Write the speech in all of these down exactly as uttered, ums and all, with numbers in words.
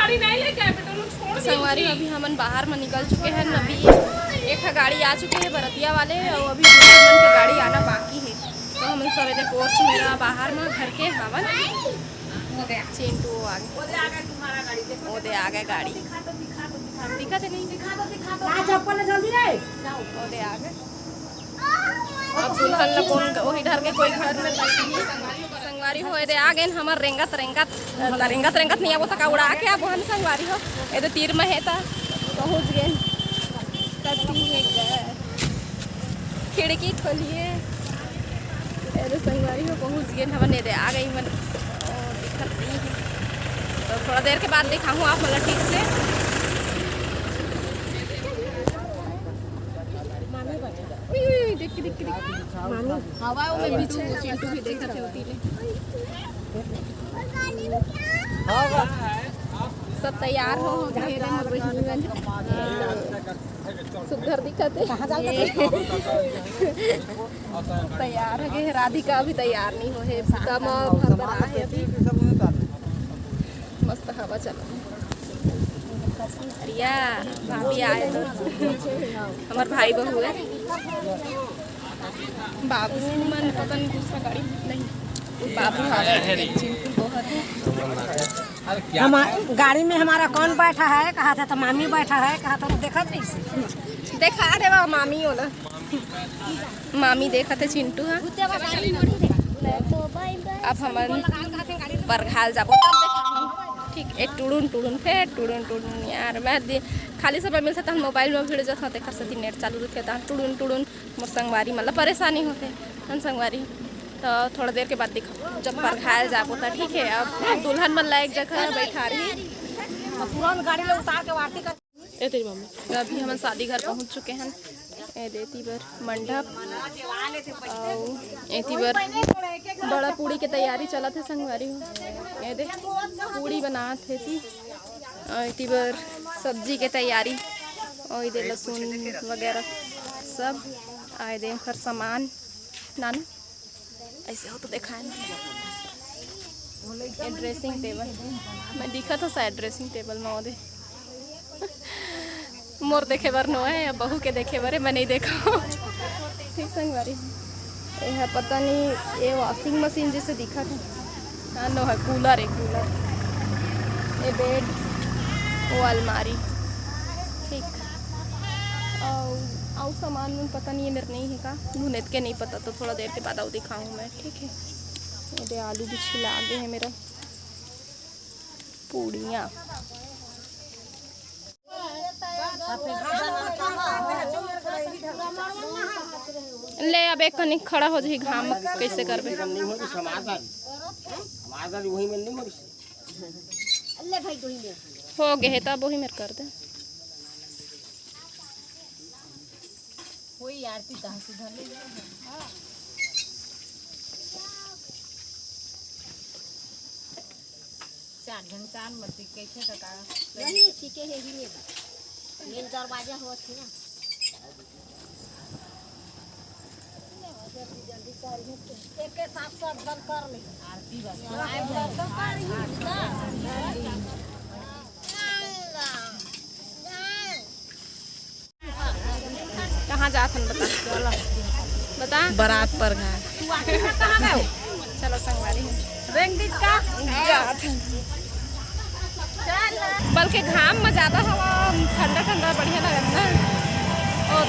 संगवारी हो, अभी हमन बाहर म निकल चुके हैं। अभी एक ठा गाड़ी आ चुके हैं बरतिया वाले, और अभी दूसरा मन के गाड़ी आना बाकी है। तो हमन सब एदे पोर्च मेरा बाहर म घर के हवन। चिंटू आ गए, ओदे आ गए गाड़ी। दिखा तो नहीं? दिखा दो, दिखा दो। आ, चप्पल ले जल्दी रे। ओदे आ गए। अब दुल्हन ला कौन, वही डर के कोई घर में बैठी। संगवारी हो, एदे आ गए हमर रेंगत रेंगत, रेंगत रेंगत नहीं, आबो तक उड़ा के आबो हन संगवारी हो। एदे तीर में है ता पहुँच गए। कति है गा। खिड़की खोलिए। एदे संगवारी हो, पहुँच गए हमन, एदे आ गई मन। ओ, दिखत नहीं है। तो थोड़ा देर के बाद दिखाऊँ आप, मतलब, ठीक से। उई, उई, उई, देख के, देख के, देख के। मामी। हवा में चिंटू, चिंटू भी देखत है उती ले। सब तैयार हो, हो गए रे मोर बहिनी मन। सुघर दिखत है। कहाँ जात है? तैयार हो गए। राधिका अभी तैयार नहीं हो है, कम भरभरा है अभी। मस्त हवा चला। अरिया, भाभी आए तो हमार भाई बहू है। बाबू मन पता नहीं दूसरा गाड़ी नहीं, बाबू हवा है, चिंटू बहुत है। हम गाड़ी में हमारा कौन बैठा है, कहा था तो मामी बैठा है, कहा था तो देखा नहीं। देखा दे बा मामी हो ना। मामी देखत हे चिंटू ह। अब हमन परघाल जाबो तब देखाहूँ। ठीक, ए टुड़ुन टुड़ुन, फेर टुड़ुन टुड़ुन। यार, मैं दि-, खाली समय मिलथे तहन मोबाइल में भिड़ जाथों, तेखर सेती नेट चालू रहिथे, तहन टुड़ुन टुड़ुन मोर संगवारी मन ला परेशानी होथे। हन संगवारी, तो थोड़ा देर के बाद दिखाहूँ, जब परघाल जाबो त। ठीक है, अब दुल्हन मन ला एक जगह बैठा रही। पुरान गाड़ी ले उतार के आरती कर। ए तेरी मम्मी। तो अभी हमन शादी घर पहुंच चुके हैं। ए देती बर मंडप, अउ एती बर बड़ा पूड़ी के तैयारी चलत हे संगवारी हो। ए दे पूड़ी बनात हे ती, अउ एती बर सब्जी के तैयारी, अउ ए दे लहसुन वगैरह सब, आए दे ओखर सामान नानू। ऐसे हो तो देखा है ना। ये ड्रेसिंग टेबल, मैं दिखा था शायद ड्रेसिंग टेबल में ओदे। मोर देखे बर नोहे, अब बहू के देखे बर है, मैं नहीं देखा। ठीक संगवारी, ये है पता नहीं, ये वॉशिंग मशीन जैसे दिखा था। हाँ, नोहे, कूलर है, कूलर। ये बेड, वो अलमारी। ठीक। अउ, अउ सामान मन पता नहीं है, मेरे नहीं है का, मुँह नेत के नहीं पता, तो थोड़ा देर के बाद अउ दिखाऊँ मैं, ठीक है। ये दे आलू भी छिला आगे है मेरा। पूड़ियाँ। ले, अब एक कनी खड़ा हो जाही घाम में, कैसे करबे? नहीं हो तो समाधान, समाधान वही में नहीं हो। ले भाई, दो ही ले। हो गए है, तब वही मेर कर दे। कोई आरती कहाँ से धर ले? हाँ। चार झन चार मती कैसे तो का? नहीं, ठीक है, ही नहीं बा। मेन दरवाजा हो थी ना। जल्दी, जल्दी कर, एक के साथ सब बंद कर ले। आरती बस। आरती बस। कहाँ जात हन बता? बता। बारात परघाल। चलो संगवारी। रेंग दीज का? जात हन। बल्कि घाम में ज्यादा हवा, ठंडा ठंडा बढ़िया लगत ना। और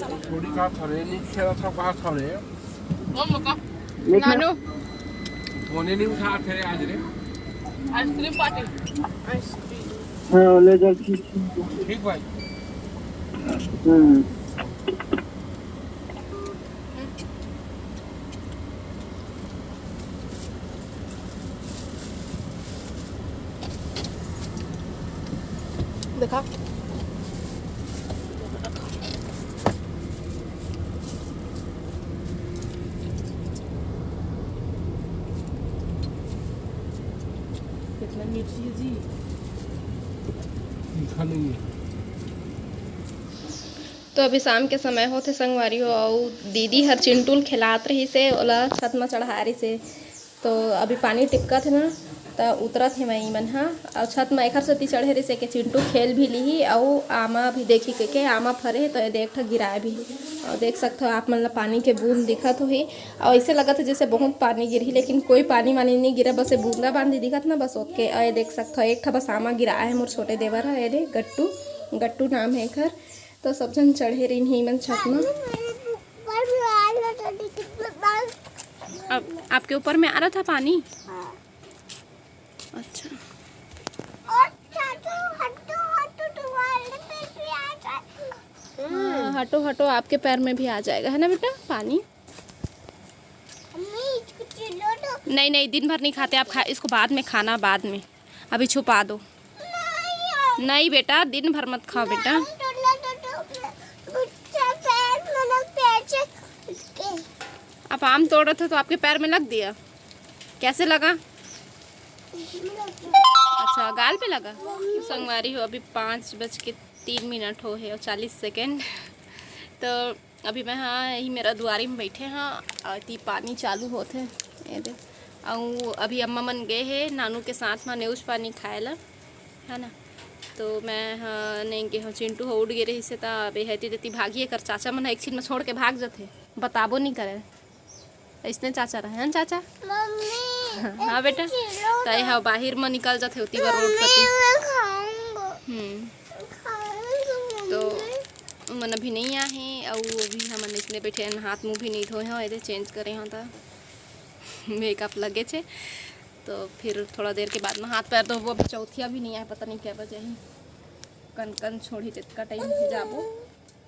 थोड़ी कहा था रे, नहीं खेला था, कहा था रे। बोल मका। नानू। फोने नहीं उठा थे आज रे। Ice cream party. हाँ, ले जा, ठीक। ठीक भाई। हम्म। देखा। कितना मिर्ची है जी। तीखा नहीं है। तो अभी शाम के समय होथे संगवारी हो, अउ दीदी हर चिंटू ल खेलात रहिस हे, ओला छत म चढ़ा रहिस हे। तो अभी पानी टिपकत हे ना, त उतरत हे वही मन ह। अउ छत म एखर सेती चढ़े रहिस हे कि चिंटू खेल भी लिही, अउ आमा भी देखी के, के आमा फरे हे, तो ये देख ठा गिराए भी हे। अउ देख सकथो आप मन ला पानी के बूंद दिखत होही, अउ ऐसे लगत हे जैसे बहुत पानी गिरही, लेकिन कोई पानी वानी नहीं गिरा, बस ये बूंदा बांदी दिखत ना, बस ओतके। अउ ये देख सकथो एक ठा बस आमा गिराए हे मोर छोटे देवर ह, ये दे गट्टू, गट्टू नाम है एखर। तो सब झन चढ़े रहिन हे मन छत म। अब आपके ऊपर में आ रहा था पानी? अच्छा। हाँ, हटो हटो, आपके पैर में भी आ जाएगा, है ना बेटा, पानी? नहीं नहीं, दिन भर नहीं खाते आप, खा इसको बाद में खाना, बाद में, अभी छुपा दो। नहीं बेटा, दिन भर मत खाओ बेटा। आप आम तोड़ रहे थे तो आपके पैर में लग दिया, कैसे लगा? अच्छा, गाल पे लगा। संगवारी हो, अभी पाँच बज के तीन मिनट हो है और चालीस सेकेंड। तो अभी मैं हाँ यही मेरा दुआरी में बैठे हाँ, और ती पानी चालू होत है, ये दे। अउ अभी अम्मा मन गए है नानू के साथ में नेउच पानी खाए ला, है ना। तो मैं हाँ नहीं गे हूँ, चिंटू हो उठ गए रही से, त अब ये हती देती भागिए कर चाचा मन एक चीज में छोड़ के भाग जाते, बताबो नहीं करे। ऐसने चाचा रहे हैं चाचा? मम्मी हाँ बेटा। चिलो तो ये हाँ बाहर में निकल जाते होती बार रोड कती। मैं खाऊंगा हम्म। खाऊंगा तो मम्मी। उमन अभी नहीं आए हैं और अभी हमन इसने बैठे हैं, हाथ मुंह भी नहीं धोए हैं, इधर चेंज करे हैं तो मेकअप लगे छे। तो फिर थोड़ा देर के बाद में हाथ पैर धोबो। अभी चौथिया भी नहीं आए, पता नहीं क्या बजे ही, कन कन छोड़ी जितका टाइम जाबो।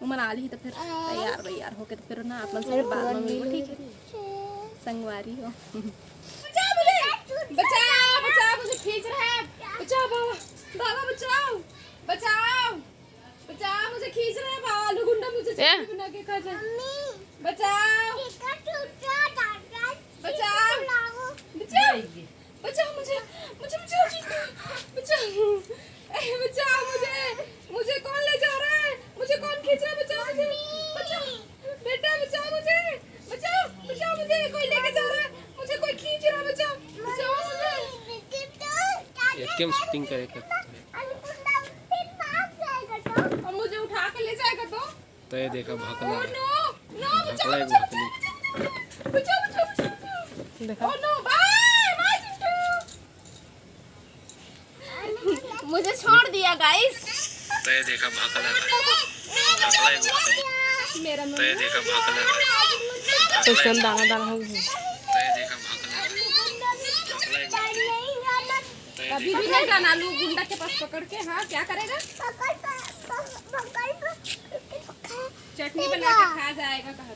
उमन आली ही तो फिर तैयार वैयार होके तो फिर ना आप मन से बाद में मिलबो, ठीक है संगवारी हो। बचाओ मुझे, बचाओ, बचाओ, मुझे खींच रहा है, बचाओ बाबा, बाबा बचाओ, बचाओ, बचाओ, मुझे खींच रहा है बाबा, आलू गुंडा मुझे चटनी बना के खा जाए, बचाओ, बचाओ, बचाओ, बचाओ मुझे, बचाओ मुझे, मुझे बचाओ, बचाओ, बचाओ मुझे, मुझे कौन ले जा रहा है, मुझे कौन खींच रहा है, बचाओ मुझे, बचाओ बेटा, बचाओ मुझे, बचाओ, बचाओ मुझे, कोई लेके जा रहा है, मुझे कोई खींच रहा है, बचाओ, बचाओ मुझे। एतके में शूटिंग करे कर। और मुझे उठा के ले जाएगा तो? तो ये देखा भकला। नो नो, बचाओ, भकला एक बचाओ, भकली। बचाओ, बचाओ, बचाओ। देखा। Oh no, bye, bye, Chintu. मुझे छोड़ दिया गाइस। तो ये देखा भकला। भकला एक भकली। मेरा तो ये देखा भकला। तो सन दाना दाना हो गई। तो ये देखा भकला। भकला एक भकली। तो ये कभी भी नहीं जाना आलू गुंडा के पास पकड़ के। हाँ, क्या करेगा? चटनी बना के खा जाएगा कहा।